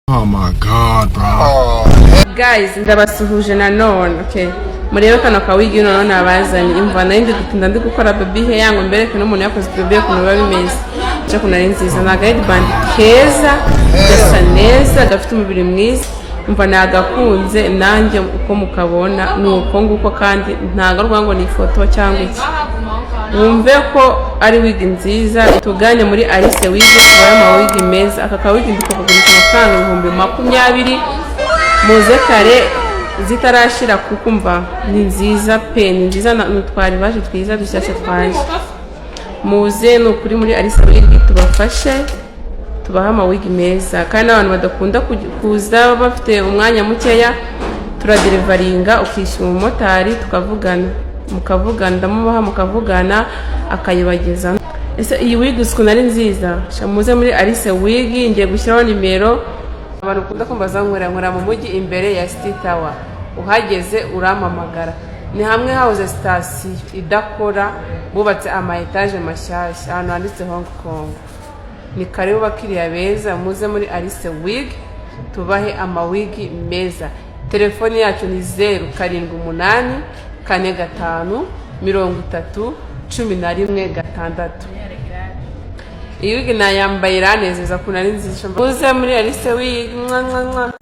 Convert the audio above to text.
Oh my God, bro. Guys, ndabasuhuje nanone. Okay, murebe kano kawig noneho nabazanye. Imva nari ndi gutinda, ndi gukora baby hair ngo mbereke n'umuntu yakoze baby hair ukuntu biba bimeze. Nshaka ukuntu ari nziza. Ni agaheadband keza, gasa neza, gafite umubiri mwiza. Umva, nagakunze nanjye. Uko mukabona ni uko nguko, kandi ntabwo ari ukuvuga ngo ni ifoto cyangwa iki. Wumve ko ari wig nziza. Tugane muri Alice Wig, tubaye amawig meza. Aka kawig ndikukagurisha amafaranga 20,000. Muze kare zitarashira, kuko umva ni nziza pe, ni nziza. Ni baje twiza dushyashya twaje. Muze ni ukuri muri Alice Wig tubafashe, tubahe amawig meza. Kandi n'abantu badakunda kuza, bafite umwanya mukeya, turadeliveringa, ukishyura umumotari, tukavugana, mukavugana, ndamubaha mukavugana, akayibageza. Ese iyi wig ukuntu ari nziza? Sha, muze muri Alice Wig. Ngiye gushyiraho nimero. Abantu ukunda kumbaza, nkorera mu mujyi imbere ya City Tower. Uhageze urampamagara. Ni hamwe hahoze sitasiyo idakora, bubatse ama etaje mashyashya, ahantu handitse Hong Kong. Ni karibu bakiriya beza, muze muri Alice Wig tubahe amawig meza. Telefoni yacu ni 0784530116. Iyi wig nayambaye iranezeza ukuntu ari nziza. Muze muri Alice Wig. Mwa mwa mwa.